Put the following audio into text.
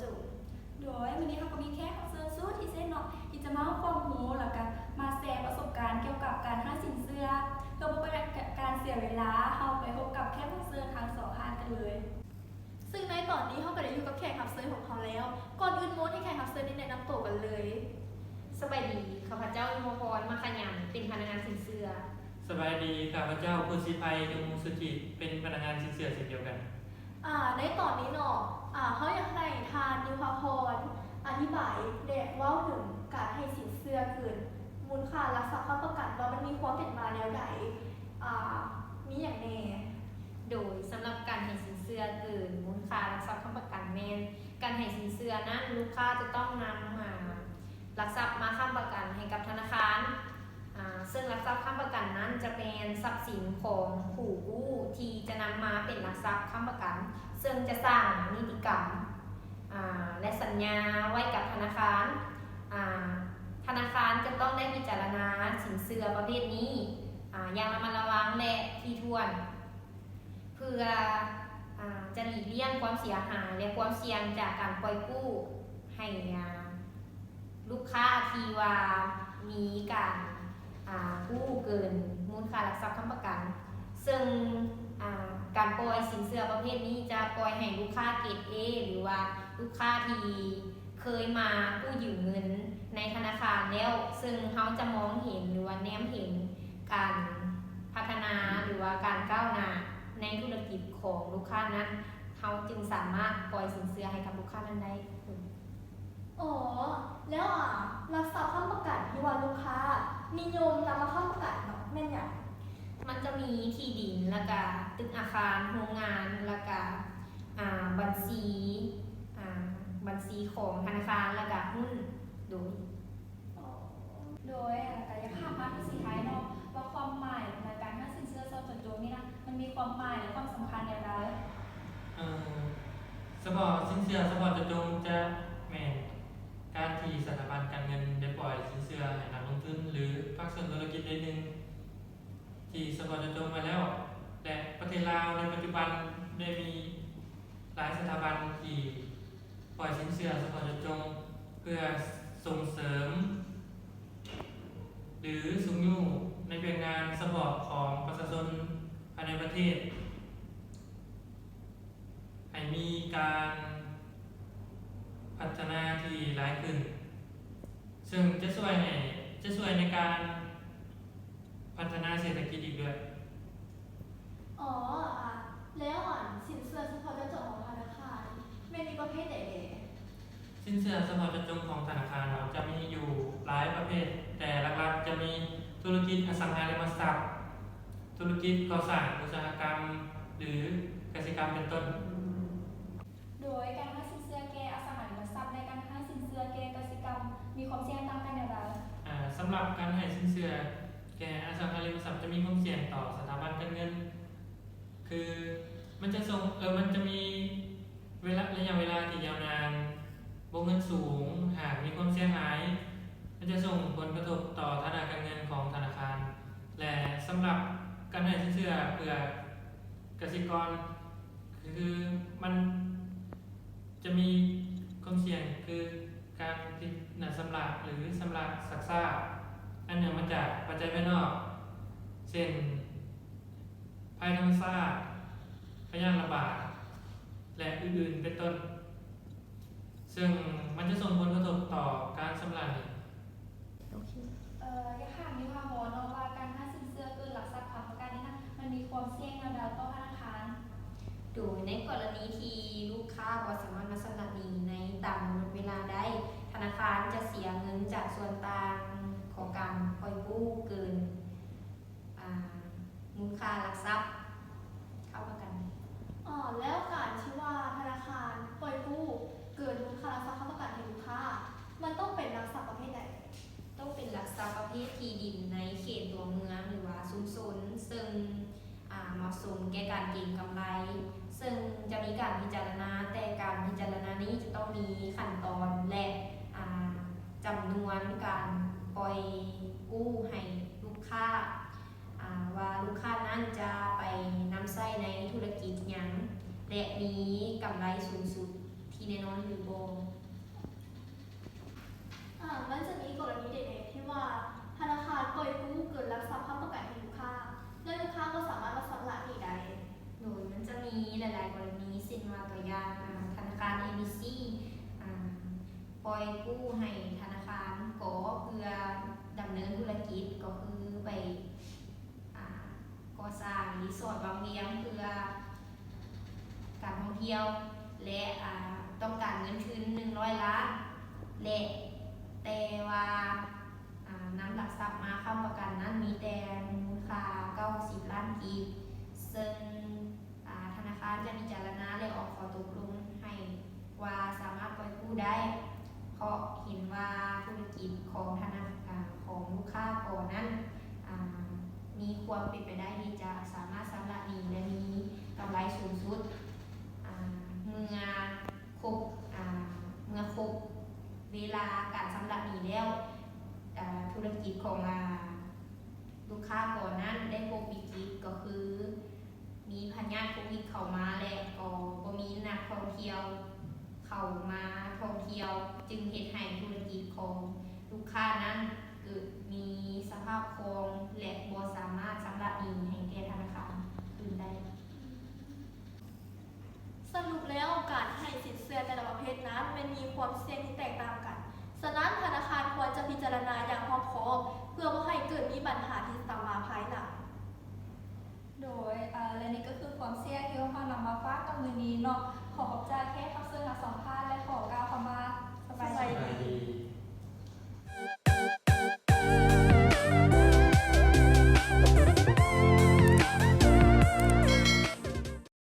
ໂດຍ ມື້ນີ້ເຮົາກໍມີແຂກຮັບເຊີນສຸດພິເສດເນາະ ທີ່ຈະມາໃຫ້ຄວາມຮູ້ ແລ້ວກໍມາແຊປະສົບການກ່ຽວກັບການໃຫ້ສິນເຊື່ອ. ເພື່ອບໍ່ເປັນການເສຍເວລາ ເຮົາໄປພົບກັບແຂກຮັບເຊີນທັງສອງທ່ານກັນເລີຍ. ຊຶ່ງໃນຕອນນີ້ເຮົາກໍໄດ້ຢູ່ກັບແຂກຮັບເຊີນຂອງເຮົາແລ້ວ. ກ່ອນອື່ນ ໂມນໃຫ້ແຂກຮັບເຊີນນີ້ແນະນຳໂຕກັນເລີຍ. ສະບາຍດີ, ຂ້າພະເຈົ້າ ຍຸວະພອນ ມະຂະຫຍັນ ເປັນພະນັກງານສິນເຊື່ອ. ສະບາຍດີ, ຂ້າພະເຈົ້າ ພູດສີໄພ ດວງວົງສຸດທິ ເປັນພະນັກງານສິນເຊື່ອເຊັ່ນດຽວກັນ. ອາ ໃນຕອນນີ້ເນາະ ອາ ເຮົາຢາກໃຫ້ທ່ານ ຍຸວະພອນ ອະທິບາຍ ແລະ ເວົ້າເຖິງການໃຫ້ສິນເຊື່ອເກີນມູນຄ່າຫຼັກຊັບຄ້ຳປະກັນ ວ່າມັນມີຄວາມເປັນມາແນວໃດ? ອາ ມີຫຍັງແດ່? ໂດຍ ສຳລັບການໃຫ້ສິນເຊື່ອເກີນມູນຄ່າຫຼັກຊັບຄ້ຳປະກັນ ແມ່ນການໃຫ້ສິນເຊື່ອນັ້ນ ລູກຄ້າຈະຕ້ອງນຳ ອາ ຫຼັກຊັບມາຄ້ຳປະກັນໃຫ້ກັບທະນາຄານ. ອາ ເຊິ່ງຫຼັກຊັບຄ້ຳປະກັນນັ້ນຈະແມ່ນຊັບສິນຂອງຜູ້ກູ້ທີ່ຈະນຳມາເປັນຫຼັກຊັບຄ້ຳປະກັນ, ເຊິ່ງຈະສ້າງນິຕິກຳ ອາ ແລະ ສັນຍາໄວ້ກັບທະນາຄານ. ອາ ທະນາຄານຈະຕ້ອງໄດ້ພິຈາລະນາສິນເຊື່ອປະເພດນີ້ ອາ ຢ່າງລະມັດລະວັງ ແລະ ຖີ່ຖ້ວນ ເພື່ອ ອາ ຈະຫຼີກລ່ຽງຄວາມເສຍຫາຍ ແລະ ຄວາມສ່ຽງຈາກການປ່ອຍກູ້ໃຫ້ ອາ ລູກຄ້າທີ່ວ່າມີການ ອາ ກູ້ເກີນມູນຄ່າຫຼັກຊັບຄ້ຳປະກັນ. ເຊິ່ງ ອາ ການປ່ອຍສິນເຊື່ອປະເພດນີ້ຈະປ່ອຍໃຫ້ລູກຄ້າເກຣດ A ຫຼືວ່າລູກຄ້າທີ່ ເຄີຍມາກູ້ຢືມເງິນໃນທະນາຄານແລ້ວ, ເຊິ່ງເຮົາຈະມອງເຫັນ ຫຼືວ່າແນມເຫັນການພັດທະນາ ຫຼືວ່າການກ້າວໜ້າໃນທຸລະກິດຂອງລູກຄ້ານັ້ນ, ເຮົາຈຶ່ງສາມາດປ່ອຍສິນເຊື່ອໃຫ້ກັບລູກຄ້ານັ້ນໄດ້. ອໍ ແລ້ວ ອາ ຫຼັກຊັບຄ້ຳປະກັນທີ່ວ່າລູກຄ້ານິຍົມນຳມາຄ້ຳປະກັນເນາະ ແມ່ນຫຍັງ? ມັນຈະມີທີ່ດິນ ແລ້ວກະຕຶກອາຄານ, ໂຮງງານ ແລ້ວກະ ອາ ບັນຊີ ອາ ບັນຊີຂອງທະນາຄານ ແລ້ວກະຫຸ້ນ. ໂດຍ ໂດຍ ອາ ກະຢາກຖາມທ່ານ ຜູ້ສີໄທເນາະ ວ່າຄວາມໝາຍໃນການໃຫ້ສິນເຊື່ອສະເພາະເຈາະຈົງນີ້ນະ ມັນມີຄວາມໝາຍ ແລະ ຄວາມສຳຄັນແນວໃດ? ເອີ ສະເພາະສິນເຊື່ອສະເພາະເຈາະຈົງຈະແມ່ນການທີ່ສະຖາບັນການເງິນໄດ້ປ່ອຍສິນເຊື່ອໃຫ້ນັກລົງທຶນ ຫຼື ພາກສ່ວນທຸລະກິດໃດໜຶ່ງ ທີ່ສະເພາະເຈາະຈົງໄວ້ແລ້ວ ແລະ ປະເທດລາວໃນປັດຈຸບັນໄດ້ມີຫຼາຍສະຖາບັນທີ່ປ່ອຍສິນເຊື່ອສະເພາະເຈາະຈົງ ເພື່ອສົ່ງເສີມ ຫຼື ຊຸກຍູ້ໃນວຽກງານສະເພາະຂອງປະຊາຊົນພາຍໃນປະເທດ ໃຫ້ມີການພັດທະນາທີ່ຫຼາຍຂຶ້ນ ເຊິ່ງຈະຊ່ວຍໃຫ້ ຈະຊ່ວຍໃນການພັດທະນາເສດຖະກິດອີກດ້ວຍ. ອໍ ອາ ແລ້ວ ອັນ ສິນເຊື່ອສະເພາະເຈາະຈົງຂອງທະນາຄານ ແມ່ນມີປະເພດໃດແດ່? ສິນເຊື່ອສະເພາະເຈາະຈົງຂອງທະນາຄານເຮົາຈະມີຢູ່ຫຼາຍປະເພດ, ແຕ່ຫຼັກໆຈະມີທຸລະກິດອະສັງຫາລິມະຊັບ, ທຸລະກິດກໍ່ສ້າງອຸດສາຫະກຳ ຫຼື ກະສິກຳເປັນຕົ້ນ. ໂດຍ ການໃຫ້ສິນເຊື່ອແກ່ອະສັງຫາລິມະຊັບ ແລະ ການໃຫ້ສິນເຊື່ອແກ່ກະສິກຳ ມີຄວາມສ່ຽງຕ່າງກັນແນວໃດ? ອາ ສຳລັບການໃຫ້ສິນເຊື່ອແກ່ອະສັງຫາລິມະຊັບ ຈະມີຄວາມສ່ຽງຕໍ່ສະຖາບັນການເງິນ ຄື ມັນຈະສົ່ງ ເອີ ມັນຈະມີເວລາ ໄລຍະເວລາທີ່ຍາວນານ, ວົງເງິນສູງ, ຫາກມີຄວາມເສຍຫາຍ ມັນຈະສົ່ງຜົນກະທົບຕໍ່ຖານະການເງິນຂອງທະນາຄານ ແລະ ສຳລັບການໃຫ້ສິນເຊື່ອເພື່ອກະສິກອນ ຄືມັນຈະມີຄວາມສ່ຽງຄືການຜິດນັດຊຳລະ ຫຼື ຊຳລະຊັກຊ້າ ອັນເນື່ອງມາຈາກປັດໄຈພາຍນອກ ເຊັ່ນ ໄພທຳມະຊາດ, ພະຍາດລະບາດ ແລະ ອື່ນໆ ເປັນຕົ້ນ, ເຊິ່ງມັນຈະສົ່ງຜົນກະທົບຕໍ່ການຊຳລະໜີ້. ໂອເຄ ເອີ ຢາກຖາມຢູ່ຫາໂມເນາະ ວ່າການໃຫ້ສິນເຊື່ອເກີນຫຼັກຊັບຄ້ຳປະກັນນີ້ນະ ມັນມີຄວາມສ່ຽງແນວໃດຕໍ່ທະນາຄານ? ໂດຍ ໃນກໍລະນີທີ່ລູກຄ້າບໍ່ສາມາດມາຊຳລະໜີ້ໃນຕາມກຳນົດເວລາໄດ້, ທະນາຄານຈະເສຍເງິນຈາກສ່ວນຕ່າງຂອງການປ່ອຍກູ້ເກີນ ອາ ມູນຄ່າຫຼັກຊັບຄ້ຳປະກັນ. ອໍ ແລ້ວການທີ່ວ່າທະນາຄານປ່ອຍກູ້ເກີນມູນຄ່າຫຼັກຊັບຄ້ຳປະກັນໃຫ້ລູກຄ້າ ມັນຕ້ອງເປັນຫຼັກຊັບປະເພດໃດ? ຕ້ອງເປັນຫຼັກຊັບປະເພດທີ່ດິນໃນເຂດຕົວເມືອງ ຫຼືວ່າຊຸມຊົນ ເຊິ່ງ ອາ ເໝາະສົມແກ່ການເກັງກຳໄລ, ເຊິ່ງຈະມີການພິຈາລະນາ, ແຕ່ການພິຈາລະນານີ້ຈະຕ້ອງມີຂັ້ນຕອນ ແລະ ອາ ຈຳນວນການປ່ອຍກູ້ໃຫ້ລູກຄ້າ ອາ ວ່າລູກຄ້ານັ້ນຈະໄປນຳໃຊ້ໃນທຸລະກິດຫຍັງ ແລະ ມີກຳໄລສູງສຸດ ທີ່ແນ່ນອນຫຼືບໍ່. ອາ ມັນຈະມີກໍລະນີໃດແດ່ທີ່ວ່າທະນາຄານປ່ອຍກູ້ເກີນຫຼັກຊັບຄ້ຳປະກັນໃຫ້ລູກຄ້າ ແລະ ລູກຄ້າບໍ່ສາມາດມາຊຳລະໜີ້ໄດ້? ໂດຍ ມັນຈະມີຫຼາຍໆກໍລະນີ ເຊັ່ນວ່າ ຕົວຢ່າງ ອາ ທະນາຄານ ເອບີຊີ ອາ ປ່ອຍກູ້ໃຫ້ທະນາຄານ ກ ເພື່ອດຳເນີນທຸລະກິດ ກໍຄືໄປ ອາ ກໍ່ສ້າງຣີສອດວັງວຽງເພື່ອການທ່ອງທ່ຽວ ແລະ ອາ ຕ້ອງການເງິນທຶນໜຶ່ງຮ້ອຍລ້ານ ແລະ ແຕ່ວ່າ ອາ ນຳຫຼັກຊັບມາຄ້ຳປະກັນນັ້ນມີແຕ່ມູນຄ່າເກົ້າສິບລ້ານກີບ ເຊິ່ງ ອາ ທະນາຄານຈະພິຈາລະນາ ແລະ ອອກຂໍ້ຕົກລົງໃຫ້ວ່າສາມາດປ່ອຍກູ້ໄດ້ ເພາະເຫັນວ່າທຸລະກິດຂອງທະນາ ອາ ຂອງລູກຄ້າກໍນັ້ນ ອາ ມີຄວາມເປັນໄປໄດ້ທີ່ຈະສາມາດຊຳລະໜີ້ ແລະ ມີກຳໄລສູງສຸດ ອາ ເມື່ອຄົບ ອາ ເມື່ອຄົບເວລາການຊຳລະໜີ້ແລ້ວ ອາ ທຸລະກິດຂອງ ອາ ລູກຄ້າກໍນັ້ນໄດ້ພົບວິກິດ ກໍຄືມີພະຍາດໂຄວິດເຂົ້າມາ ແລະ ກໍບໍ່ມີນັກທ່ອງທ່ຽວເຂົ້າມາທ່ອງທ່ຽວ ຈຶ່ງເຮັດໃຫ້ທຸລະກິດຂອງລູກຄ້ານັ້ນເກີດມີສະພາບຄ່ອງ ແລະ ບໍ່ສາມາດຊຳລະໜີ້ໃຫ້ແກ່ທະນາຄານຄືນໄດ້. ສະຫຼຸບແລ້ວ ການໃຫ້ສິນເຊື່ອແຕ່ລະປະເພດນັ້ນແມ່ນມີຄວາມສ່ຽງທີ່ແຕກ